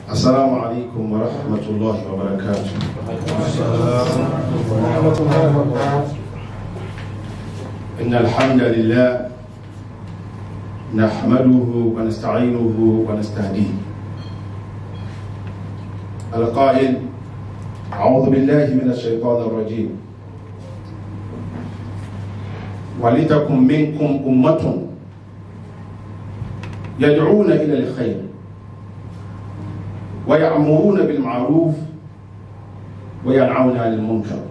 السلام عليكم ورحمة الله وبركاته. ورحمة الله وبركاته. إن الحمد لله نحمده ونستعينه ونستهديه. القائل: أعوذ بالله من الشيطان الرجيم. ولتكن منكم أمة يدعون إلى الخير ويأمرون بالمعروف وينهون عن المنكر.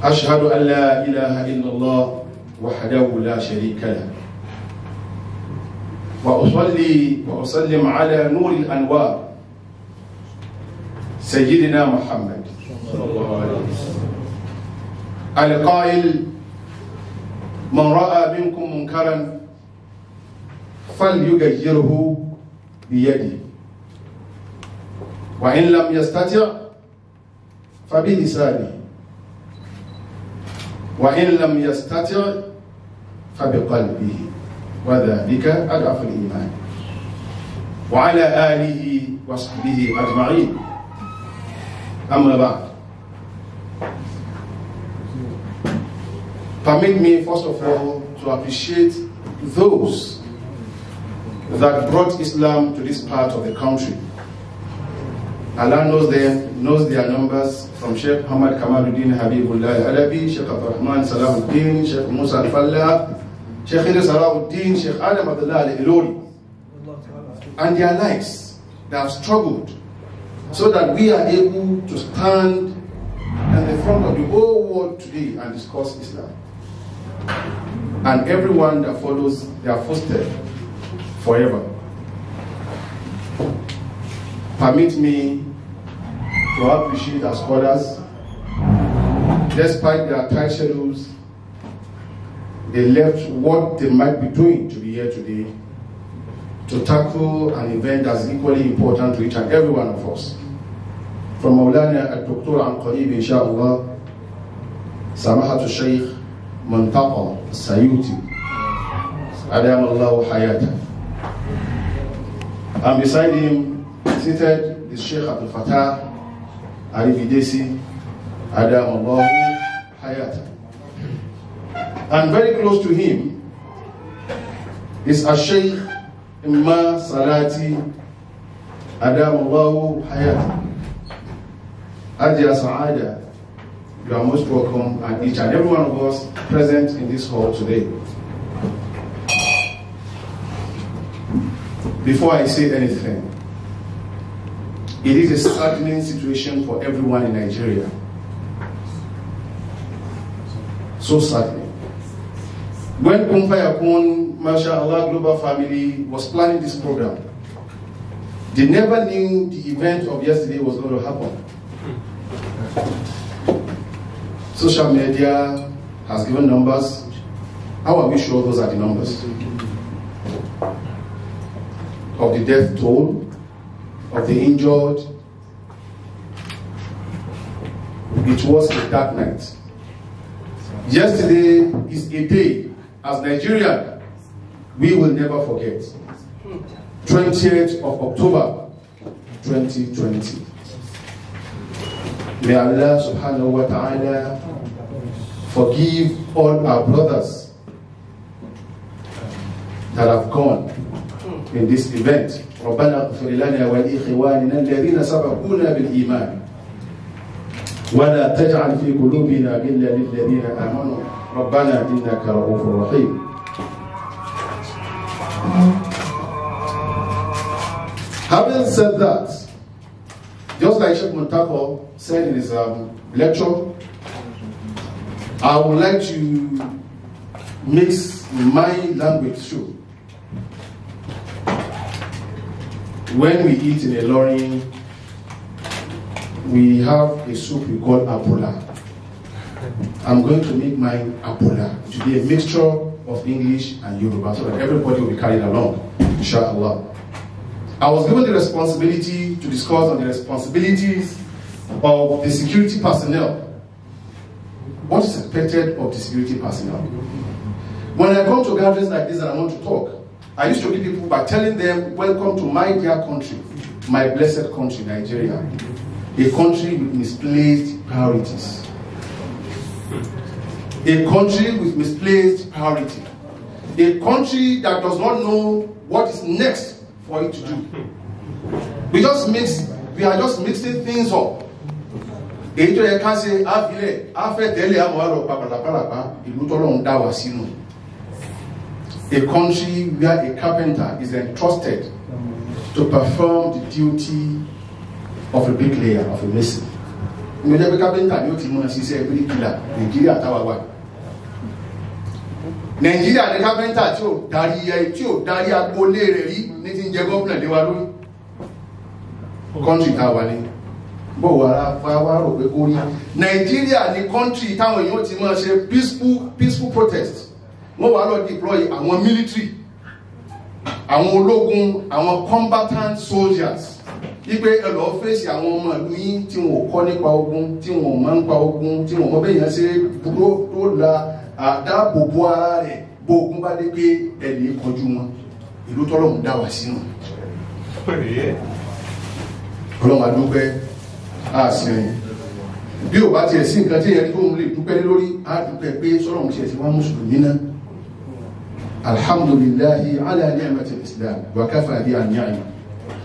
أشهد أن لا إله إلا الله وحده لا شريك له، وأصلي وأسلم على نور الأنوار سيدنا محمد القائل: من رأى منكم منكرا فليغيره بيده، وإن لم يستطع فبلسانه، وإن لم يستطع فبقلبه، وذلك أضعف الإيمان. وعلى آله وصحبه أجمعين. أما بعد. Permit me first of all to appreciate those that brought Islam to this part of the country. Allah knows them, knows their numbers, from Sheikh Muhammad Kamaluddin Habibullah Al-Alabi, Sheikh Abdurrahman Salahuddin, Sheikh Musa Al-Fallah, Sheikh Idris Salahuddin, Sheikh Adam Abdullah Al-Ilori, and their likes that have struggled so that we are able to stand in the front of the whole world today and discuss Islam. And everyone that follows their footsteps forever. Permit me to appreciate our scholars. Despite their tight schedules, they left what they might be doing to be here today to tackle an event that's equally important to each and every one of us. From Maulana Al-Doktor An-Qarib, inshallah, Samahatu Shaykh Muntaqa Sayuti, Adam Allahu Hayata. And beside him, seated, is Sheikh Abdul Fattah Aribidesi, Adam Allahu Hayata. And very close to him is a Sheikh Imma Salati, Adam Allahu Hayata. Ajia Saada, you are most welcome, and each and every one of us present in this hall today. Before I say anything, it is a saddening situation for everyone in Nigeria. So saddening. When Kun Fayakun, MashaAllah Global Family was planning this program, they never knew the event of yesterday was going to happen. Social media has given numbers. How are we sure those are the numbers? Of the death toll, of the injured. It was a dark night. Yesterday is a day, as Nigerian, we will never forget. 20th of October, 2020. May Allah subhanahu wa ta'ala forgive all our brothers that have gone in this event. ربنا اغفر لنا ولإخواننا الذين سبقونا بالإيمان ولا تجعل في قلوبنا غلا للذين آمنوا ربنا إنك رؤوف رحيم. Having said that, just like Sheikh Muntako said in his lecture, I would like to mix my language too. When we eat in a lorry, we have a soup we call apola. I'm going to make mine apola. It will be a mixture of English and Yoruba so that everybody will be carried along, inshallah. I was given the responsibility to discuss on the responsibilities of the security personnel. What is expected of the security personnel? When I come to gatherings like this and I want to talk, I used to greet people by telling them, welcome to my dear country, my blessed country, Nigeria. A country with misplaced priorities. A country with misplaced priority. A country that does not know what is next for it to do. We are just mixing things up. Èyí tó yẹ ká ṣe àfilẹ̀ àfẹ́tẹ́lẹ̀ àmọ́ àrò pàpàlàpàlàpà ìlú tọ́lọ́run dá wa sínú. A country where a carpenter is entrusted to perform the duty of a bricklayer, of a mason. Ìgbẹ́ jẹ́ pé carpenter ni ó ti múra ṣiṣẹ́ bíríkìlà Nàìjíríà táwa wà. Nàìjíríà ní carpenter tí ò darí ẹ tí ò darí agboolé rẹ̀ rí ní ti ń jẹ gómìnà lé wa lórí. Country táwa ní. Bó wà wá rò pé kó rí. Nàìjíríà ní country táwọn èèyàn ti máa ṣe peaceful protest. Wọ́n wá lọ deploy àwọn military, àwọn ológun, àwọn combatant soldiers. Wípé ẹ lọ fèsì àwọn ọmọ ìlú yín tí wọn ò kọ́ nípa ogun, tí wọn ò mọ̀ nípa ogun, tí wọn ò mọ̀ bẹ́ẹ̀ yẹn ṣe dúró tó la àdáàbòbò ara rẹ̀ bó ogun bá dé pé ẹ lè kọjú wọn. Ìlú tọ́lọ́run dá wa sínú. Ọlọ́run a dúpẹ́, a sì rìn. Bí ò bá tiẹ̀ sí nǹkan tí ẹni tó ń lè dúpẹ́ lórí, a dúpẹ́ pé sọ́lọ́run tiẹ̀ ti wá mùsùlùmí náà. Alhamdulillahi ala ni'mati al-Islam wa kafa bi an ni'ma.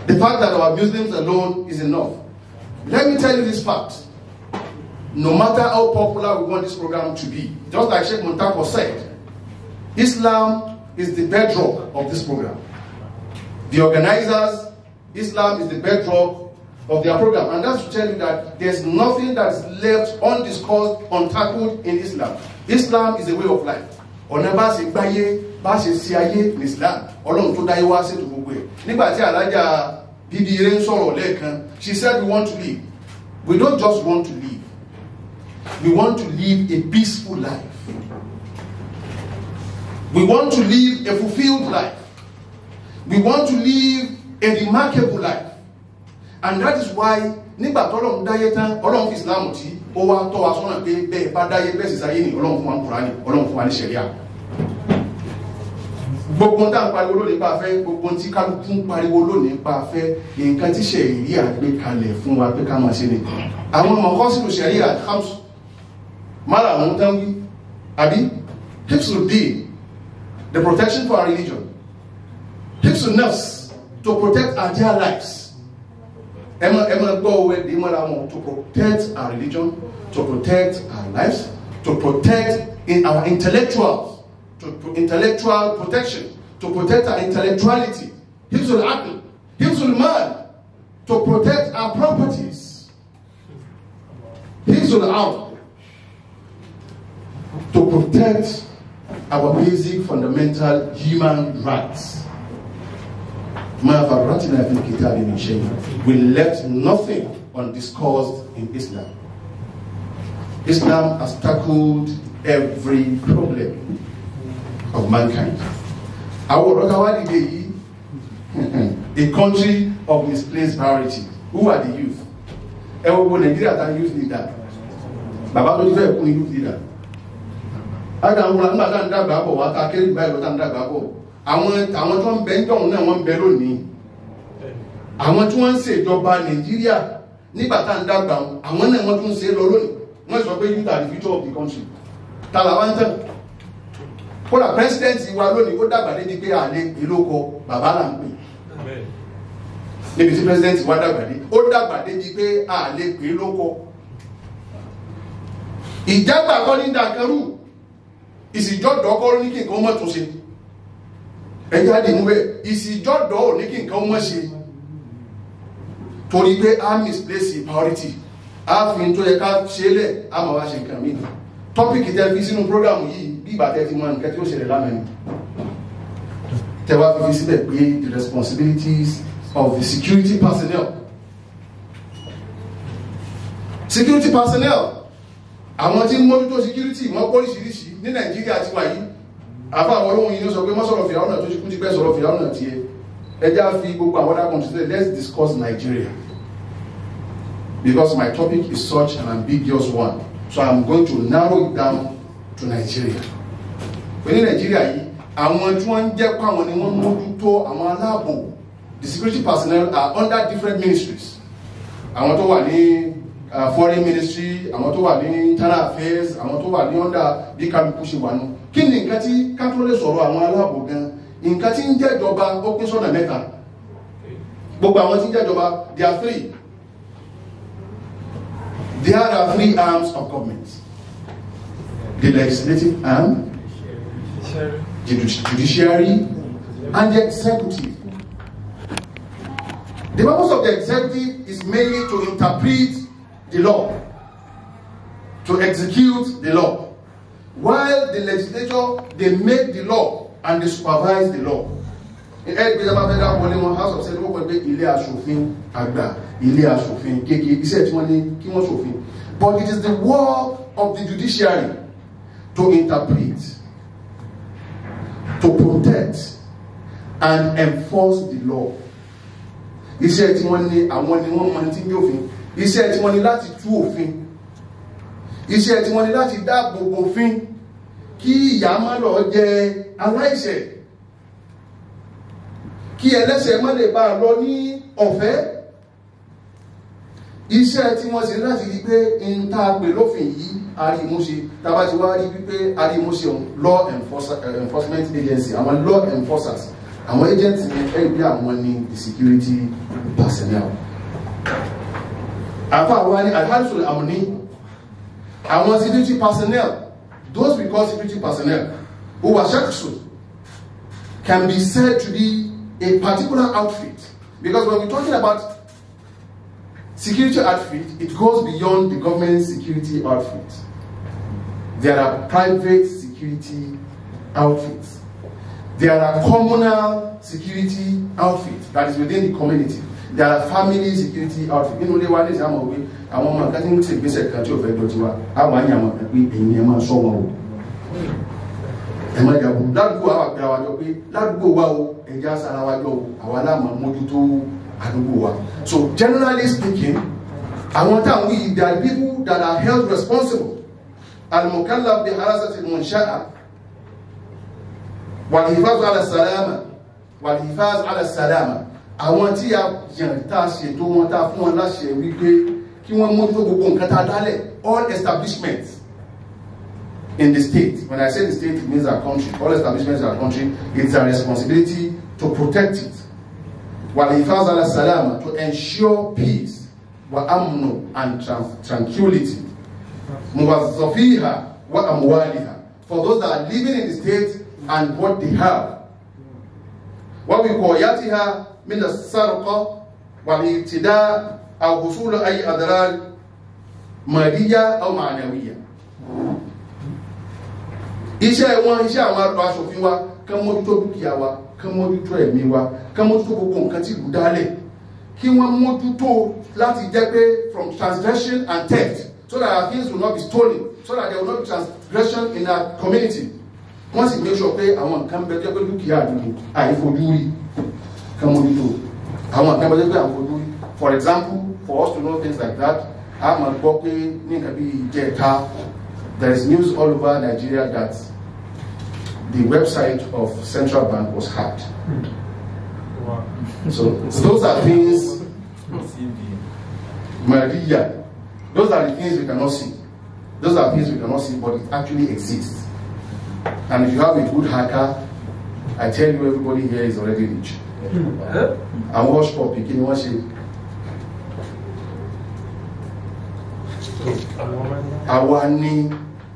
The fact that our Muslims alone is enough. Let me tell you this fact. No matter how popular we want this program to be, just like Sheikh Muntako said, Islam is the bedrock of this program. The organizers, Islam is the bedrock of their program. And that's to tell you that there's nothing that's left undiscussed, untackled in Islam. Islam is a way of life. Ọ̀nà bá ṣe gbáyé, bá ṣe sí ayé ní Islam. Ọlọ́run tó dáyé wá ṣètò gbogbo ẹ̀. Nígbà tí Alájà Bíbí Ire ń sọ̀rọ̀ lẹ́ẹ̀kan, she said we want to live. We don't just want to live. We want to live a peaceful life. We want to live a fulfilled life. We want to live a remarkable life. And that is why nígbà tọ́lọ́run dáyé tán, Ọlọ́run fi Islam tí ó wá tọ́ wa sọ́nà pé bẹ́ẹ̀ bá dáyé bẹ́ẹ̀ sì sáyé ní Ọlọ́run fún wa ní Kùránì, Ọlọ́run fún wa ní ṣẹ̀ríà. Gbogbo tá ń pariwo lónìí pa fẹ́, gbogbo tí kálukú ń pariwo lónìí pa fẹ́, nǹkan tí ṣẹ̀ríà gbé kalẹ̀ fún wa pé ká máa ṣe ni. Àwọn mọ̀kọ́sílù ṣẹ̀ríà khams márààrún tán wí, àbí hifzul din, the protection for our religion, hifzul nafs, to protect our dear lives. To protect our religion, to protect our lives, to protect in our intellectuals, to intellectual protection, to protect our intellectuality, hifzul aql, hifzul mal, to protect our properties, hifzul ard, to protect our basic fundamental human rights. Ma farratina fil kitabi min shay. We left nothing undiscussed in Islam. Islam has tackled every problem of mankind. Our a country of misplaced priority. Who are the youth? Nigeria that youth leader. Baba tó ti fẹ́ kún youth leader. Àwọn tó ń bẹ ń dọ̀hún náà wọ́n ń bẹ lónìí. Àwọn tí wọ́n ń ṣèjọba Nàìjíríà nígbà tá ń dàgbà àwọn náà wọ́n tún ń ṣe lọ lónìí. Wọ́n sọ pé youth are the future of the country. Tàlà wá ń tàn. Kódà president wa lónìí ó dàgbà débi pé àlè pè lóko bàbá là ń pè. Níbi tí president wa dàgbà dé, ó dàgbà débi pé àlè pè lóko. Ìjágbà kọ́ ní dàkẹ́rù, ìsìjọ́dọ̀ kọ́ ní kí nǹkan mọ̀ tún ṣe. Ẹjá dì mú bẹ́ ìsìjọ́dọ̀ ò ní kí nǹkan mọ́ ṣe torí pé a misplace priority, a fi tó yẹ ká ṣe lẹ̀ a máa wá ṣe nǹkan mìíràn. Tọ́pìkì tẹ́ fi sínú prógrámù yìí bí ìgbà tẹ́ ti mọ nǹkan tí ó ṣẹlẹ̀ lánàá ni tẹ́ wá fi síbẹ̀ pé the responsibilities of the security personnel. Security personnel, àwọn tí ń mójútó security wọ́n póríṣiríṣi ní Nàìjíríà ti wà yìí. Àbá àwọn olóhun yìí ló sọ pé mọ́ sọ̀rọ̀ fìyàwó náà tó ṣe kú ti pẹ́ sọ̀rọ̀ fìyàwó náà tiẹ̀. Ẹ já fi gbogbo àwọn other countries sílẹ̀. Let's discuss Nigeria because my topic is such an ambiguous one, so I'm going to narrow it down to Nigeria. Pé ní Nigeria yìí Àwọn tí wọ́n ń jẹ́ pé àwọn ni wọ́n mójútó àwọn aláàbò. The security personnel are under different ministries. Àwọn tó wà ní foreign ministry, àwọn tó wà ní internal affairs, àwọn tó wà ní under bí kálukú ṣe wà nù. Kí ni nǹkan tí ká tó lè sọ̀rọ̀ àwọn aláàbò gan? Nǹkan tí ń jẹ́ ìjọba ó pín sọ́nà mẹ́ta. Gbogbo àwọn tí ń jẹ́ ìjọba, there are three. There are three arms of government. The legislative arm, the judiciary, and the executive. The purpose of the executive is mainly to interpret the law, to execute the law. While the legislature, they make the law and they supervise the law. Ẹgbẹ́ bá fẹ́ dá wọlé wọn, House of Senate, wọ́n kọ́ pé ilé aṣòfin àgbà, ilé aṣòfin kékeré, iṣẹ́ tí wọ́n ní kí wọ́n ṣòfin. But it is the work of the judiciary to interpret, to protect, and enforce the law. Iṣẹ́ tí wọ́n ní, àwọn ni wọ́n máa ti ń òfin. Iṣẹ́ tí wọ́n ní láti tú òfin. Iṣẹ́ tí wọ́n ní láti dáàbò bo òfin kí ìyà má lọ jẹ aláìṣẹ̀, kí ẹlẹ́ṣẹ̀ má lè bá a lọ ní ọ̀fẹ́. Iṣẹ́ tí wọ́n ṣe láti rí pé n tá a pè lófin yìí arímúṣe. Tá bá ti wá rí wípé arímúṣe òun, law enforcement agency, àwọn law enforcers, àwọn agents yẹn, ẹ̀rí bí àwọn ní the security personnel. Àfa wa ní alharisul amuni, àwọn security personnel, those we call security personnel, who are shakhsun, can be said to be a particular outfit, because when we're talking about security outfit, it goes beyond the government security outfit. There are private security outfits. There are communal security outfits that is within the community. There are family security outfits. Inú ilé wa ní ìsàmọ̀ wí, àwọn ọmọ kan tí ń ṣègbésẹ̀ kan tí ò fẹ́ dọ̀tí wa, àwọn àyàn àwọn kan pé ẹ̀yin ẹ máa ṣọ́ wọn o. Ẹ má jagun. Ládùúgbò àwọn àgbẹ̀ wa jọ pé ládùúgbò wa o, ẹ̀já sára wa jọ o, àwa la máa mójútó àdúgbò wa. So generally speaking, àwọn táwọn yìí, there are people that are held responsible. Al-mukallaf bi harasati al-munsha'a wal-hifaz ala salama wal-hifaz ala salama. Àwọn tí a yàn, tá a ṣètò wọn, tá a fún wọn láṣẹ wípé kí wọ́n mójútó gbogbo nǹkan tá a dálẹ̀, all establishments in the state. When I say the state, it means our country. All establishments in our country, it's our responsibility to protect it. Wal-hifaz ala salama, to ensure peace, wa amnu, and tranquility. Muwazzafiha wa amwaliha, for those that are living in the state and what they have. Wa wiqayatiha min as-sarqa wal-ibtida' aw husul ay adrar madiyya aw ma'nawiyya. Iṣẹ́ wọn, iṣẹ́ àwọn aṣòfin wa, kán mójútó dúkìá wa, kán mójútó ẹ̀mí wa, kán mójútó gbogbo nǹkan tí ìlú dálẹ̀, kí wọ́n mójútó láti jẹ́ pé from transgression and theft, so that our things will not be stolen, so that there will not be transgression in our community. Wọ́n sì make sure pé àwọn nǹkan bẹ jẹ́ pé dúkìá àdúgbò àìfojú rí, kán mójútó àwọn nǹkan bẹ jẹ́ pé àfojú rí. For example, for us to know things like that, a máa gbọ́ pé ní nǹkan bí ìjẹta, there is news all over Nigeria that the website of Central Bank was hacked. Wow. So those are things, Maria, those are the things we cannot see. Those are things we cannot see, but it actually exists. And if you have a good hacker, I tell you, everybody here is already rich. And wash for picking, wash it. Àwa ni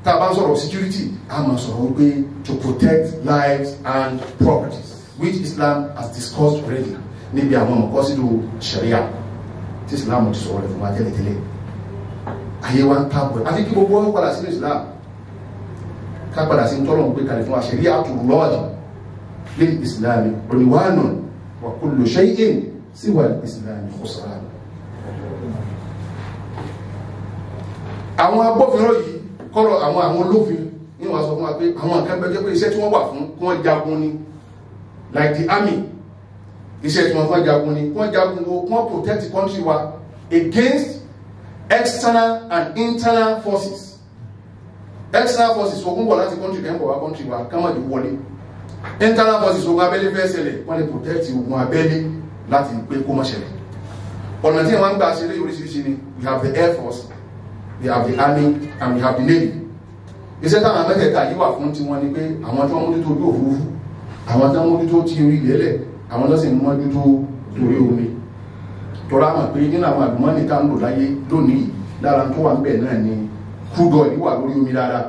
tá a bá ń sọ̀rọ̀ security, a máa sọ̀rọ̀ wípé to protect lives and properties, which Islam has discussed already níbi àwọn maqasidu sharia tí Islam ti sọ̀rọ̀ rẹ̀ fún wa tẹ́lẹ̀tẹ́lẹ̀. Ayé wa ń tábọ̀ àfi kí gbogbo wọn padà sínú Islam, ká padà sí tọ́lọ̀ ń gbé kalẹ̀ fún wa, shari'atullahi lil Islami unwanun wa kullu shay'in siwa al-Islami khusran. Àwọn agbófinró yìí kọ́rọ̀ àwọn olófin ní wọ́n sọ fún wa pé àwọn nǹkan bẹ́ẹ̀ jẹ́ pé iṣẹ́ tí wọ́n wà fún kí wọ́n jagun ni, like the army, iṣẹ́ tí wọ́n fún jagun ni kí wọ́n jagun wo, kí wọ́n protect the country wa against external and internal forces. External forces, ogun bọ̀ láti country kan bọ̀ wá country wa, ká má di wọlé. Internal forces, ogun abẹ́lé fẹ́ ṣẹlẹ̀, wọ́n lè protect ogun abẹ́lé láti pé kó má ṣẹlẹ̀. Ọ̀nà tí wọ́n ń gbà ṣeré oríṣiríṣi ni, we have the air force, we have the army, and we have the navy. Iṣẹ́ táwọn mẹ́tẹ̀ẹ̀ta yìí wà fún tiwọn ni pé àwọn tí wọ́n mójútó ojú òfurufú, àwọn tí wọ́n mójútó ti orí ilẹ̀ẹ́lẹ̀, àwọn tó sì ń mójútó torí omi. Tọ́ra mọ̀ pé nínú àwọn àlùmọ́nì tá ń lò láyé lónìí, lára tó wà ń bẹ̀ náà ni crude oil wà lórí omi dáadáa.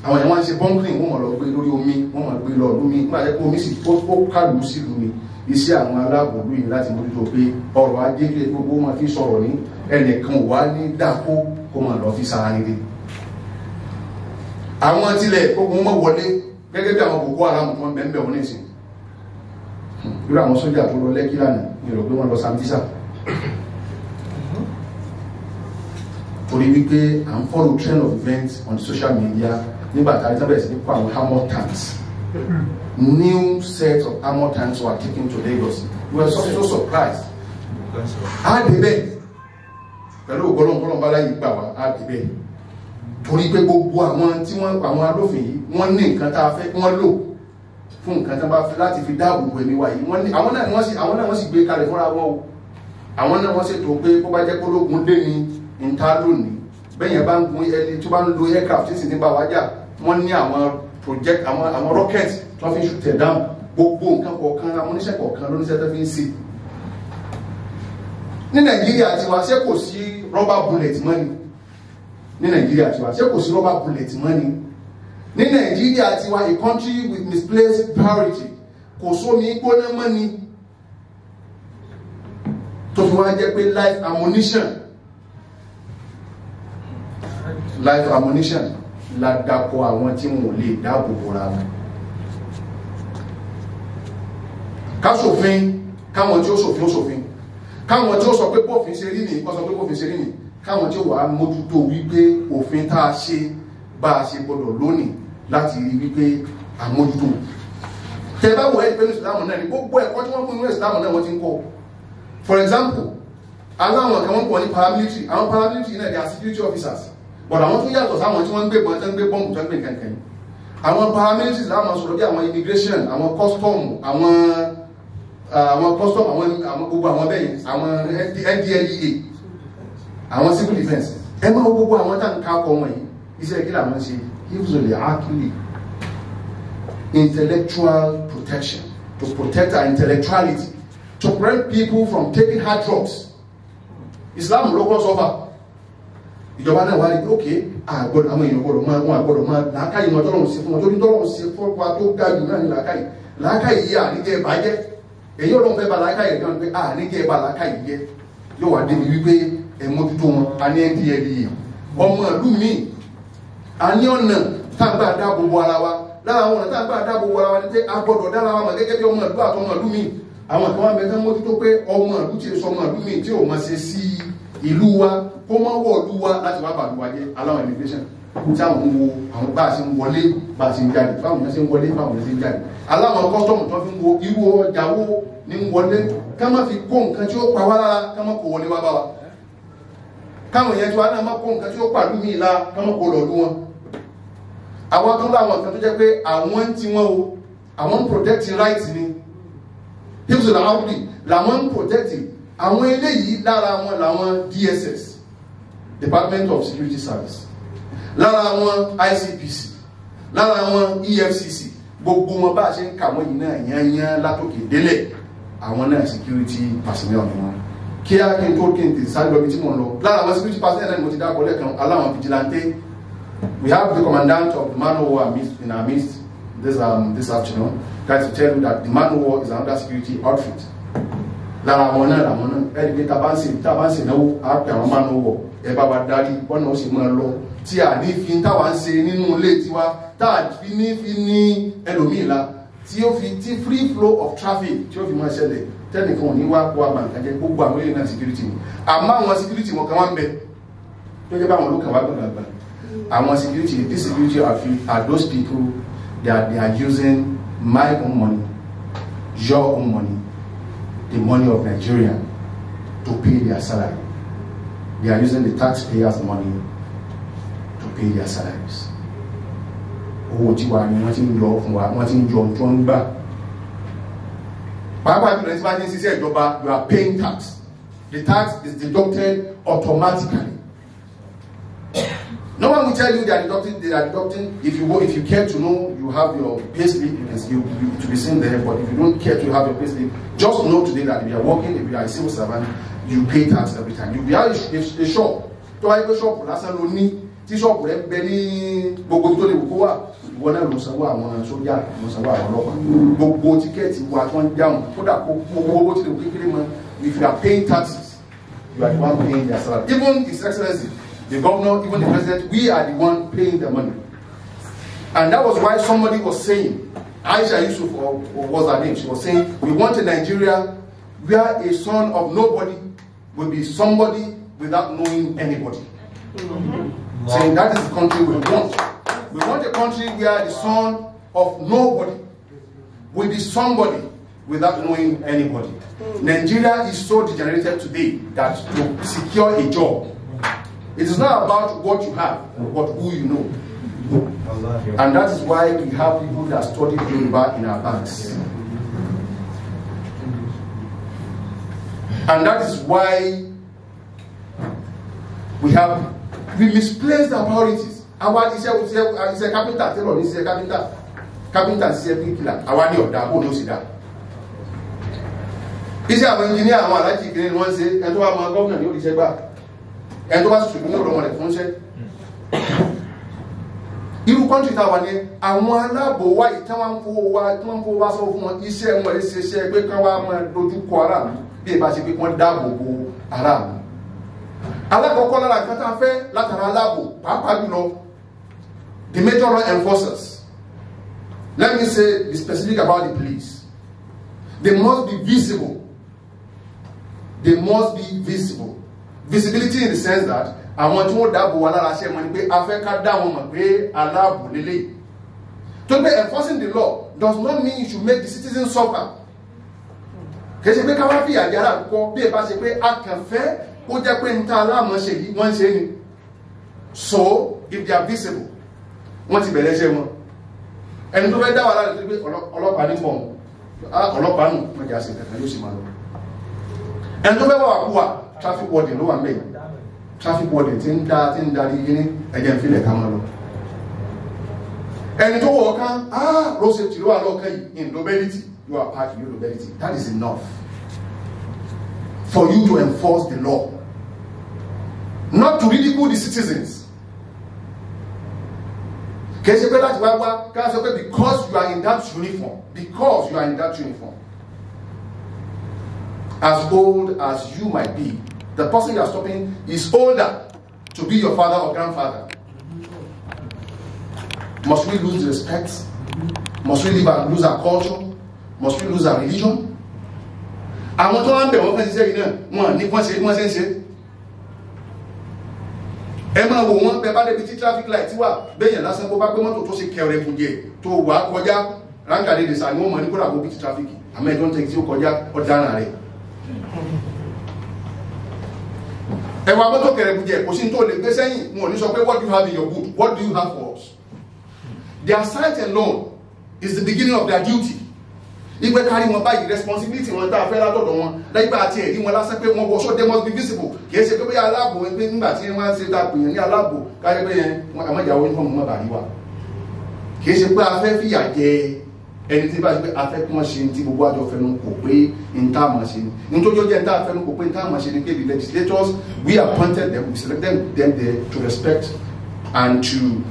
Àwọn èèyàn wọ́n ń ṣe bunkering, wọ́n mọ̀ lọ gbé lórí omi, wọ́n mọ̀ gbé lọ lómi, nígbà tí omi sì ó kàlù sílùú ni. Iṣẹ́ àwọn aláàbòlú yìí láti mójútó pé ọrọ̀ ajé kí gbogbo wọn fi sọ̀rọ̀ ní ẹnìkan wà ní dákó kó máa lọ fi sára nílé. Àwọn tilẹ̀ gbogbo wọn wọlé gẹ́gẹ́ bí àwọn Boko Haram tó ń bẹ̀ ń bẹ̀ wọn nísìn. Irú àwọn sójà tó lọ Lẹ́kí lánàá ní ìrò pé wọ́n lọ Sambisa. Torí wípé à ń follow trend of events on social media nígbà tá a rí bẹ̀rẹ̀ sí ní kó àwọn armor tanks. New set of armor tanks were taken to Lagos. We were so surprised. A débẹ̀ pẹ̀lú ògbọ́lọ́ngbọ́lọ́n bá láyé gbà wá, a débẹ̀. Torí pé gbogbo àwọn tí wọ́n àwọn alófin yìí, wọ́n ní nǹkan tá a fẹ́ wọ́n lò fún nǹkan tá a bá fẹ́ láti fi dáàbò bo ẹ̀mí wa yìí. Wọ́n ní àwọn náà ni wọ́n sì gbé kalẹ̀ fúnra wọn o. Àwọn náà wọ́n ṣètò pé bó bá jẹ́ kólógun dé ní níta lónìí. Bẹ́ẹ̀ yẹn bá ń gun ẹni tó bá ń lo aircraft tí sì ní bá wájà, wọ́n ní àwọn project àwọn rocket tó fi ń shoot ẹ̀ down. Gbogbo nǹkan kọ̀ọ̀kan àwọn oníṣẹ́ kọ̀ọ̀kan lóníṣẹ́ tó fi ń ṣe. Ní Nàìjíríà tiwa, ṣé kò sí rubber bullet mọ́ ni? Ní Nàìjíríà tiwa, ṣé kò sí rubber bullet mọ́ ni? Ní Nàìjíríà tiwa, a country with misplaced priority, kò sómi gbóná mọ́ ni? Tó fi wá jẹ́ pé life ammunition la dàpọ̀ àwọn tí wọn ò lè dáàbò bora wọn. Ká ṣòfin, káwọn tí ó ṣòfin ó ṣòfin, káwọn tí ó sọ pé bófin ṣe rí nìyí kó sọ pé bófin ṣe rí nìyí, káwọn tí ó wà á mójútó wípé òfin tá a ṣe bá a ṣe gbọdọ̀ lónìí láti rí wípé àmójútó. Tẹ bá wọ ẹ́ pé ní ìsìlámù náà ni gbogbo ẹ̀kọ́ tí wọ́n fún inú ìsìlámù náà wọ́n ti ń kọ́. For example, aláwọn kan wọ́n pọ̀ ní paramilitary, àwọn paramilitary náà they are security officers, but àwọn tó yàtọ̀ sáwọn tí wọ́n ń gbé bọ́n tó ń gbé bọ́ǹbù tó ń gbé kankan. Àwọn paramilitaries láwọn sọ̀rọ̀ bí àwọn immigration, àwọn custom, àwọn custom, àwọn gbogbo àwọn bẹ́ẹ̀, àwọn NDLEA, àwọn civil defence. Ẹ máa wo gbogbo àwọn tá ń ká ọkọ̀ wọn yìí, iṣẹ́ kí làwọn ṣe? Hifzul aqli, intellectual protection, to protect our intellectuality, to prevent people from taking hard drugs. Islam ló kọ́ sọ́fà. Ìjọba náà wá rí pé ókè àgbọ́dọ̀ àwọn èèyàn gbọ́dọ̀ máa wọn àgbọ́dọ̀ máa làákàyè wọn tọ́lọ́run sí fún wọn, torí tọ́lọ́run sí fún wa tó ga jù náà ní làákàyè. Làákàyè yìí àníjẹ́ ìbàjẹ́. Èyí Ọlọ́run fẹ́ ba làákàyè náà pé àníjẹ́ ìbà làákàyè jẹ́. Yóò wá débi wípé ẹ mójútó wọn, a ní NDLEA. Ọmọ ìlú míì, a ní ọ̀nà tá a gbà dáàbò bo ara wa. Lára àwọn ọ̀nà tá a gbà dáàbò bo ara wa ni pé a gbọ́dọ̀ dára wa mọ̀ gẹ́gẹ́ bí ọmọ ìlú àtọmọ ìlú míì. Àwọn kan wá bẹ tán mójútó pé ọmọ ìlú tí èso ọmọ ìlú míì tí ò mọ̀ ṣe sí ìlú wa, kó mọ́ wọ̀ ìlú wa láti wá bàlú wa jẹ́. Aláwọ̀ immigration tí àwọn ń wo àwọn bá a ṣe ń wọlé, bá a ṣe ń jáde, báwọn yẹn ṣe ń wọlé, báwọn yẹn ṣe ń jáde. Aláwọ̀ kọ́sítọ́mù tó fi ń wo irú ọjà wo ní ń wọlé, ká má fi kó nǹkan tí ó pa wá lára, ká má kó wọlé wá bá wa. Káwọn yẹn tí wá náà má kó nǹkan tí ó pàlú míì la, ká má kó lọ lú wọn. Àwọn tó láwọn nǹkan tó jẹ́ pé àwọn ń ti wọn o, àwọn ń protect right ni. Hifzul aqli làwọn ń protect. Àwọn eléyìí lára wọn làwọn DSS, Department of Security Service, lára wọn ICPC, lára wọn EFCC, gbogbo wọn bá a ṣe ń kà wọ́n yìí náà yányán látòkè délẹ̀, àwọn náà security personnel ni wọn. Kí á kí n tó kí n tè sáré lọ bí tí mo ń lọ, lára àwọn security personnel náà ni mo ti dákọ̀ lẹ́ẹ̀kan, aláwọn vigilante. We have the commandant of the man o war in our midst this afternoon. That's to tell you that the man o war is another security outfit. Lára àwọn náà làwọn náà ẹni pé tá a bá ń ṣe náwó, á pè àwọn man o war, ẹ bá wa darí bọ́nà ó sì máa lọ, tí a ní fi táwa ń ṣe nínú ilé tiwa, tá a fi ní fi ní ẹlòmíì la, tí ó fi tí free flow of traffic tí ó fi máa ṣẹlẹ̀, tẹ́nìkan ò ní wá kó wa bàǹkà jẹ́. Gbogbo àwọn ilé náà security ni. Àmọ́ àwọn security wọn kan wá ń bẹ tó jẹ́ báwọn ló kàn wá gbàgbà. Àwọn security, this security are those people that they are using my own money, your own money, the money of Nigeria to pay their salary. They are using the taxpayers' money to pay their salaries. Owó tiwa ni wọ́n ti ń yọ fún wa, wọ́n ti ń yọ tó ń gbà. Pàápàá jùlọ tí wọ́n ti ń ṣiṣẹ́ ìjọba, you are paying tax. The tax is deducted automatically. No one will tell you they are deducting. They are deducting. If you go, if you care to know, you have your payslip. You can see to be seen there. But if you don't care to have your payslip, just know today that if you are working, if you are a civil servant, you pay tax every time. You be a shop. Tó bá yẹ pé ṣọ́ọ̀bù lásán ló ní, tí ṣọ́ọ̀bù rẹ̀ ń bẹ ní gbogbo tó lè wù kó wà, ìwọ náà ló sanwó àwọn sójà, ló sanwó àwọn ọlọ́pàá. Gbogbo ticket wa tí wọ́n ń dáhùn, kódà gbogbo owó tí lè wù kékeré mọ́. If you are paying taxes, you are the one paying their salary. Even His Excellency, the governor, even the president, we are the one paying the money. And that was why somebody was saying, Aisha Yusuf, or what's her name, she was saying, we want a Nigeria where a son of nobody will be somebody without knowing anybody. Mm-hmm. Saying that is the country we want. We want a country where the son of nobody will be somebody without knowing anybody. Nigeria is so degenerated today that to secure a job, it is not about what you have, but who you know. And that is why we have people that study Yoruba in our banks. And that is why we misplaced our priorities. Our iṣẹ́ carpenter, tailor ní iṣẹ́ carpenter, carpenter ṣiṣẹ́ bricklayer, àwa ní ọ̀dà kó ló sì dá. Iṣẹ́ àwọn engineer, àwọn aláàjì ìkíní ni wọ́n ń ṣe, ẹni tó bá mọ gómìnà ní òrìṣẹ́ gbà, ẹni tó bá sì ṣùgbọ́n ọ̀dọ́ wọn rẹ̀ fún iṣẹ́. Irú country tá wà ní àwọn aláàbò wa yìí tí wọ́n ń fowó wa, tí wọ́n ń fowó wa sọ fún wọn, iṣẹ́ wọn lè ṣe iṣẹ́ pé kán wá máa dojú kọ aráàlú bí ìbá ṣe pé wọ́n dáàbò bo aráàlú. Alákọ̀ọ́kọ́ lára nǹkan tá a fẹ́ látara aláàbò, pàápàá jùlọ the major law enforcers. Let me say the specific about the police. They must be visible. They must be visible. Visibility in the sense that àwọn tí wọ́n dáàbò wa lára ṣe mọ̀ ni pé a fẹ́ ká dá wọn mọ̀ pé aláàbò lélẹ̀. To be enforcing the law does not mean you should make the citizens suffer. Kì í ṣe pé ká wá fìyà jẹ aráàlú kọ́, bí ẹ bá ṣe pé a kàn fẹ́ kó jẹ́ pé níta aláàmọ̀ ṣe yìí wọ́n ń ṣe ni. So if they are visible, wọ́n ti bẹ̀rẹ̀ iṣẹ́ wọn. Ẹni tó fẹ́ dá wàhálà rẹ̀ tó pé ọlọ́pàá ní pọ̀, ọlọ́pàá nù, wọ́n jẹ́ àṣẹ kankan yóò sì máa lọ. Ẹni tó fẹ́ wà wà kú wa, traffic warden ló wà ń bẹ̀ yìí. Traffic warden tí ń dá tí ń darí yín ní ẹ̀jẹ̀ ìfilẹ̀ ká máa lọ. Ẹni tó wọ̀ ọ̀kan, road safety ló wà lọ́ọ̀kan yìí, in lobelity, you are parked in lobelity. That is enough for you to enforce the law. Not to ridicule the citizens. Kì í ṣe pé láti wá wá ká sọ pé because you are in that uniform, because you are in that uniform. As old as you might be, the person you are stopping is older to be your father or grandfather. Must we lose respect? Must we lose our culture? Must we lose our religion? Àwọn tó wá ń bẹ̀ wọ́n fẹ́ ṣiṣẹ́ yìí náà, wọ́n ní wọ́n ṣe wọ́n ṣe ń ṣe. Ẹ máa wò wọ́n bẹ bá débi tí traffic light wà, béèyàn lásán bó bá gbé mọ́tò tó ṣe kẹrẹ gùn jẹ tó wà á kọjá, ránkàdé lè sà ní wọ́n mọ̀ ní kódà kó bí ti traffic, àmọ́ ẹ̀jọ́ ń tẹ̀ tí ó kọjá ọ̀daràn rẹ̀. Ẹwà mọ́tò kẹrẹ̀kùjẹ kò sí tó lè gbé sẹ́yìn, wọn ò ní sọ pé what do you have in your boot, what do you have for us? Their sight alone is the beginning of their duty. Ìgbẹ́ kárí wọn báyìí, responsibility wọn tá a fẹ́ látọ̀dọ̀ wọn, lẹ́gbẹ́ àti ẹ̀rí wọn lásán pé wọ́n wọṣọ, they must be visible. Kìí ṣe pé bóyá aláàbò pé nígbà tí wọ́n ṣe ta pèèyàn ní aláàbò kárí pé yẹn àmọ́jà uniform wọn bàrí wa. Kìí ṣe pé a fẹ́ fìyà jẹ ẹni tí bá ṣe pé a fẹ́ kí wọ́n ṣe ní tí gbogbo àjọ fẹnu kò pé n tá àmọ́ ṣe ni. Ní tó jẹ́ n tá fẹnu kò pé n tá àmọ́ ṣe ni pé the legislators, we appointed them, we selected them there to respect and to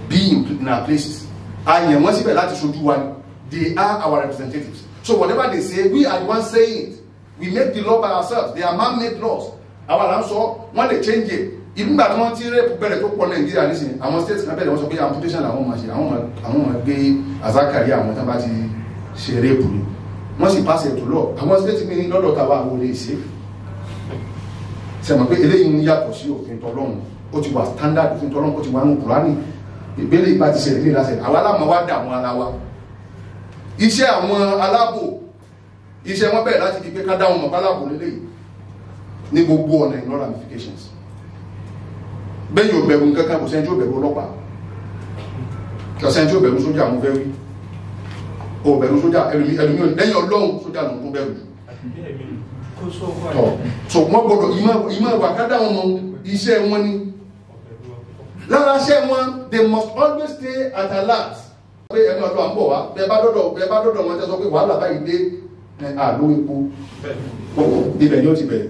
be in our places. A yàn wọ́n síbẹ̀ láti ṣojú wa ni. They are our representatives. So whatever they say, we are the ones saying it. We make the law by ourselves. They are man-made laws. Our land sọ, wọ́n lè change it. Ìgbà tí wọ́n ti rape bẹ̀rẹ̀ tó pọ̀ Nàìjíríà nísìnyí, àwọn states kan bẹ̀rẹ̀ wọ́n sọ pé amputation làwọn máa ṣe, àwọn máa gbé àzákàrí àwọn tán bá ti ṣe rape ni. Wọ́n sì pass it to law. Àwọn states mi ní lọ́dọ̀ tàwa àwọn olè ṣe. Ṣé mọ̀ pé eléyìí ń yàtọ̀ sí òfin tọlọ́run? Ó ti wà standard òfin tọlọ́run, ó ti wà nínú Kùránì. Ìgbélé ìgbà ti ṣẹlẹ̀ ní ìlàsẹ̀. Àwa láàmú wá dààmú ara wa. Iṣẹ́ àwọn aláàbò, iṣẹ́ wọn bẹ̀rẹ̀ láti di pé ká dá wọn mọ̀ aláàbò lélẹ́yìí ní gbogbo ọ̀nà in all ramifications. Bẹ́ẹ̀ yóò bẹ̀rù nǹkan kan, kò sẹ́ni tí ó bẹ̀rù ọlọ́pàá. Kọ̀sẹ́ni tí ó bẹ̀rù sójà mo fẹ́ wí. O bẹ̀rù sójà, ẹlòmí lẹ́yìn Ọlọ́run sójà ló ń tún bẹ̀rù. So wọ́n gbọ́dọ̀ ìmọ̀ ìwà kádà wọn mọ iṣẹ́ wọn ni. Lára iṣẹ́ wọn, they must always stay at alert. Pé ẹ máa lọ à ń bọ̀ wá, bẹ́ẹ̀ bá dọ́dọ̀ wọn tẹ́ sọ pé wàhálà báyìí dé àló epo. Ibẹ̀ ni ó ti bẹ̀rẹ̀.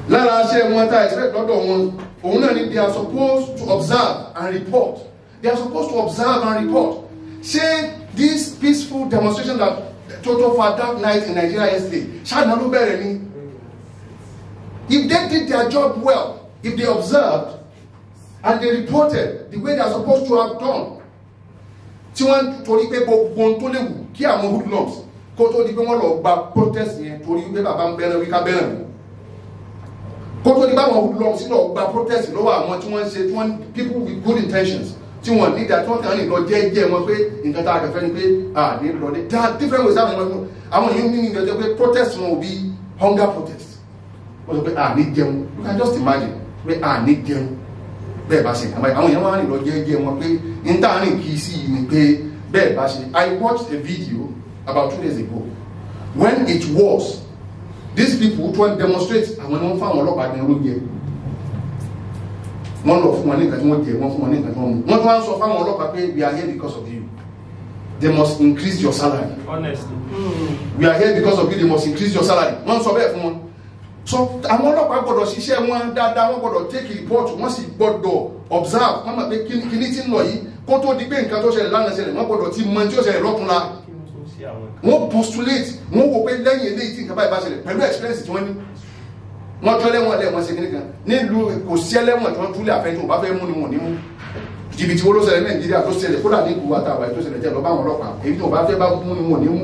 Lára iṣẹ́ wọn tá expect lọ́dọ̀ wọn, òun náà ni they are supposed to observe and report. They are supposed to observe and report. Ṣé this peaceful demonstration that total for dark night in Nigeria yesterday, ṣáà ló bẹ̀rẹ̀ ni? If they did their job well, if they observed and they reported the way they are supposed to have done, tí wọ́n torí pé gbogbo ohun tó léwu kí àwọn hoodlums kó tó di pé wọ́n lọ gba protest yẹn torí pé bàbá ń bẹ̀rẹ̀ wíká bẹ̀rẹ̀ wò, kó tó di báwọn hoodlums lọ gba protest lọ́wọ́ àwọn tí wọ́n ń ṣe, tí wọ́n people with good intentions, tí wọ́n ní ìdá tí wọ́n kàn ní lọ jẹ́jẹ́ wọn pé nǹkan tá a kẹfẹ́ ni pé à ní lọ dé. There are different ways àwọn èèyàn ní ìjọ pé protest wọn ò bí hunger protest. Wọ́n sọ pé à ní jẹun. You can just imagine pé à ní jẹun bẹ́ẹ̀ bá ṣe. Àwọn èèyàn wọ́n rìn lọ jẹ́jẹ́ wọn pé n tá rìn kì í sí ni pé bẹ́ẹ̀ bá ṣe. I watched a video about 2 days ago when it was these people who try to demonstrate, àwọn ni wọ́n fáwọn ọlọ́pàá gan ló jẹ. Wọ́n lọ fún wọn ní nǹkan tí wọ́n jẹ, wọ́n fún wọn ní nǹkan tí wọ́n mú. Wọ́n tún wá ń sọ fáwọn ọlọ́pàá pé we are here because of you. They must increase your salary. Honestly. We are here because of you, they must increase your salary. Wọ́n sọ bẹ́ẹ̀ fún wọn. So àwọn ọlọ́pàá gbọ́dọ̀ ṣiṣẹ́ wọn dáadáa, wọ́n gbọ́dọ̀ take report, wọ́n sì gbọ́dọ̀ observe. Wọ́n mọ̀ pé kíní tí ń lọ yìí kó tó di pé nǹkan tó ṣẹlẹ̀ lánàá ṣẹlẹ̀, wọ́n gbọ́dọ̀ ti mọ tí ó ṣẹlẹ̀ lọ́túnla. Wọ́n postulate, wọ́n wò pé lẹ́yìn eléyìí tí nǹkan báyìí bá ṣẹlẹ̀ pẹ̀lú experience tí wọ́n ní. Wọ́n tọ́ lẹ́wọ̀n lẹ́wọ̀n ṣe kíní kan nílùú, kò sí ẹlẹ́wọ̀n tí wọ́n túlẹ̀ àfẹ́ tí wọ́n bá fẹ́ mú ni wọ́n ní mú. Jìbìtì wo ló ṣẹlẹ̀ ní Nàìjíríà tó ṣẹlẹ̀ kódà ní ìlú àtàwà tó ṣẹlẹ̀ jẹ́ lọ bá àwọn ọlọ́pàá, èyí tí wọ́n bá fẹ́ bá mú ni wọ́n ní mú.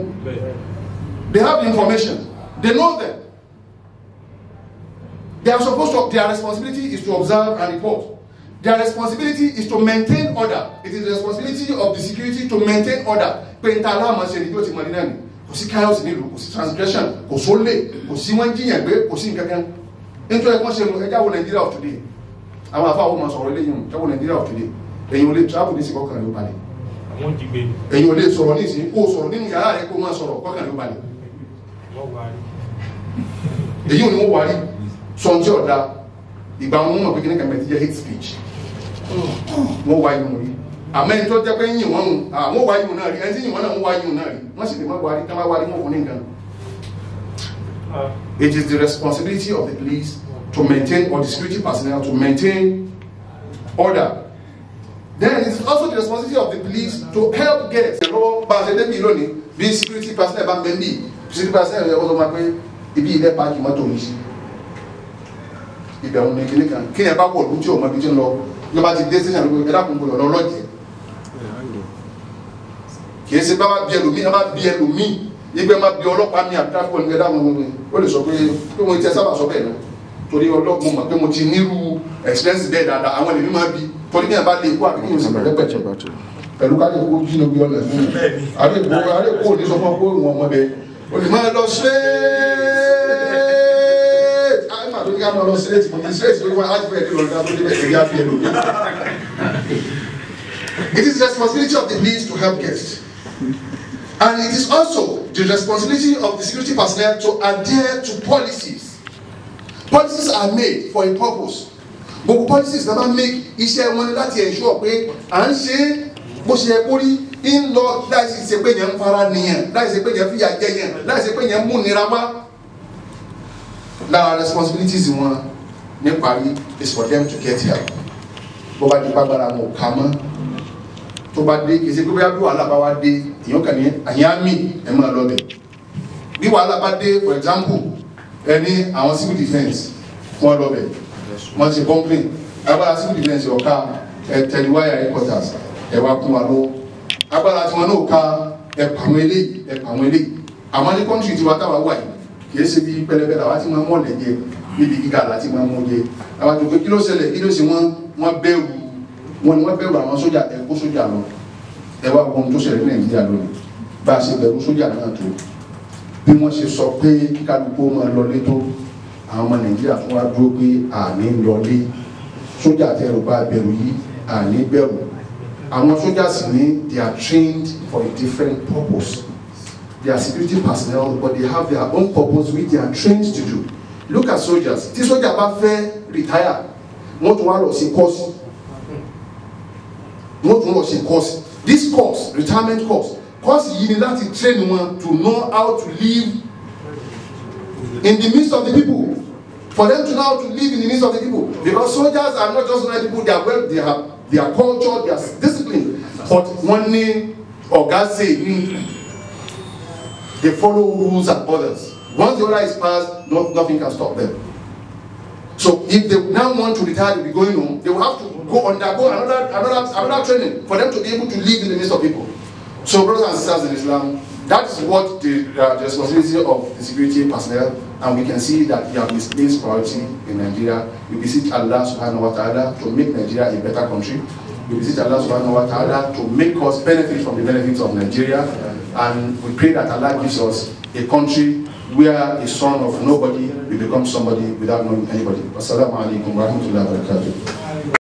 They have the information, they know them. They are supposed to, their responsibility is to observe and report. Their responsibility is to maintain order. It is the responsibility of the security to maintain order. Pé n ta aláàmọ̀ ṣe ni bí ó ti mọ̀ ní náà ni. Kò sí chaos nílùú, kò sí transgression, kò sólè, kò sí wọ́n jiyàn gbé, kò sí nǹkan kan. Nítorí ẹ̀kọ́ ṣe ẹjá wo Nigeria of today. Àwọn àfáà máa sọ̀rọ̀ eléyìí hùn, ẹwọ Nigeria of today. Ẹ̀yin ò lè travel ní ìsìn kọ́kàn rẹ̀ ó balẹ̀. Ẹ̀yin ò lè sọ̀rọ̀ ní ìsìn, kó sọ̀rọ̀ nínú yàrá rẹ̀ kó máa sọ̀rọ̀ kọ́kàn rẹ̀ ó balẹ̀. Èyí ò ní wọ́n wárí. Sọ tí ọ̀dà ìgbà wọn mọ̀ pé kíní kan mẹ́tí jẹ́ hate speech. Wọ́n wá yìí rí. Àmọ́ ẹni tó jẹ́ pé yìn wọ́n àwọn wá yìí náà rí, ẹni tí yìn wọ́n náà wọ́n wá yìí náà rí. Wọ́n sì lè má wá rí, tá má wá rí wọ́n fún ní nǹkan. It is the responsibility of the police to maintain, or the security personnel to maintain order. Then it is also the responsibility of the police to help guests. Lọ́wọ́ bá a ṣe débi lónìí, bí security personnel bá ń bẹ níbí, security personnel yẹ kó tó máa pé ibi ilẹ̀ páàkì mọ́tò yìí sí. Ibẹ̀ òun ni kíní kan, kí ẹ bá wọ̀ lójú ọmọ ibi tí ń lọ, ló bá ti dé station ló ẹ dákun gbọdọ̀ lọ lọ́jẹ̀. Kì í ṣe bá bí ẹlòmíì, bá bí ẹlòmíì, ibẹ̀ máa bí ọlọ́pàá mi àbí traffic ní ẹ dákun gbọdọ̀, ó lè sọ pé pé mo ti ẹ sábà sọ bẹ́ẹ̀ náà. Torí ọlọ́gbọ́n mọ̀ pé mo ti nírú experience bẹ́ẹ̀ dáadáa, àwọn èlòmíì máa bí torí bí ẹ bá lè kó àbí kí n sì pẹ̀lẹ́ pẹ̀lẹ́ pẹ̀lú ká lè kó jìnnà bí ọ̀nà fún mi. Àárẹ̀ kó ní sọ fún ọ pé òun ọmọ bẹ. O lè máa lọ straight. Tó ní ká máa lọ straight, mo ti straight lórí wọn láti fẹ́ ẹ̀dín lọ́dún tó débẹ̀ ẹ̀rí àfi ẹlòmíì. It is the responsibility of the police to help guests. And it is also the responsibility of the security personnel to adhere to policies. Policies are made for a purpose. Gbogbo policies náà bá make iṣẹ́ wọn ni láti ensure pé à ń ṣe bó ṣe yẹ kó rí ń lọ láìsí ṣe pé yẹn ń fara nìyẹn, láìsí pé yẹn fìyà jẹ yẹn, láìsí pé yẹn múnira wá. Lára responsibilities wọn níparí is for them to get help. Bó bá di pàgbára wọn ò ká mọ́. Tó bá dé kì í ṣe pé bóyá bí wàhálà bá wá dé èèyàn kàn ní àyàn àmì ẹ̀ máa lọ bẹ̀. Bí wàhálà bá dé, for example, ẹni àwọn civil defence wọ́n lọ bẹ̀, wọ́n ti complain. Agbára civil defence ọ̀ka ẹ̀ tẹ̀léwáyà headquarters ẹ̀ wá kún wa lọ́wọ́. Agbára tiwọn náà ká ẹ̀ pàwọn eléyìí, ẹ̀ pàwọn eléyìí. Àmọ́ ní country tiwa táwa wà yìí, kì í ṣe bí pẹlẹbẹ làwa ti máa mọ̀ lẹ́jẹ̀ níbi gíga láti máa mú jẹ. Àwọn àti òpè kí ló ṣẹlẹ̀, kí ló ṣe wọ́n, wọ́n bẹ̀rù wọn ni wọ́n bẹ̀rù àwọn sójà, ẹ̀ kó sójà lọ. Ẹ wá ohun tó ṣẹlẹ̀ ní Nàìjíríà lónìí, bá a ṣe bẹ̀rù sójà náà tó, bí wọ́n ṣe sọ pé kíkálukú máa lọlé tó, àwọn ọmọ Nàìjíríà tún wá dúró pé àní ń lọlé. Sójà tẹ ẹrù bá bẹ̀rù yìí, Àní bẹ̀rù. Àwọn soldiers ní, they are trained for a different purpose. They are security personnel, but they have their own purpose which they are trained to do. Look at soldiers. Tí soldier bá fẹ́ retire, wọ́n tún wá lọ sí course. Wọ́n tún lọ sí course. This course, retirement course, course yìí ni láti train wọn to know how to live in the midst of the people. For them to know how to live in the midst of the people. Because soldiers are not just ordinary people, they are well, they have their culture, their discipline. But wọ́n ní ọ̀gá ṣe ní, they follow rules and orders. Once the order is passed, no, nothing can stop them. So if they now want to retire, they'll be going home, they will have to go undergo another training for them to be able to live in the midst of people. So brothers and sisters in Islam, that is what the responsibility of the security personnel, and we can see that we have misplaced priority in Nigeria. We beseech Allah subhanahu wa ta'ala to make Nigeria a better country. We beseech Allah subhanahu wa ta'ala to make us benefit from the benefits of Nigeria. And we pray that Allah gives us a country where a son of nobody will become somebody without knowing anybody. Assalamu alaikum wa rahmatullahi wa barakatuh.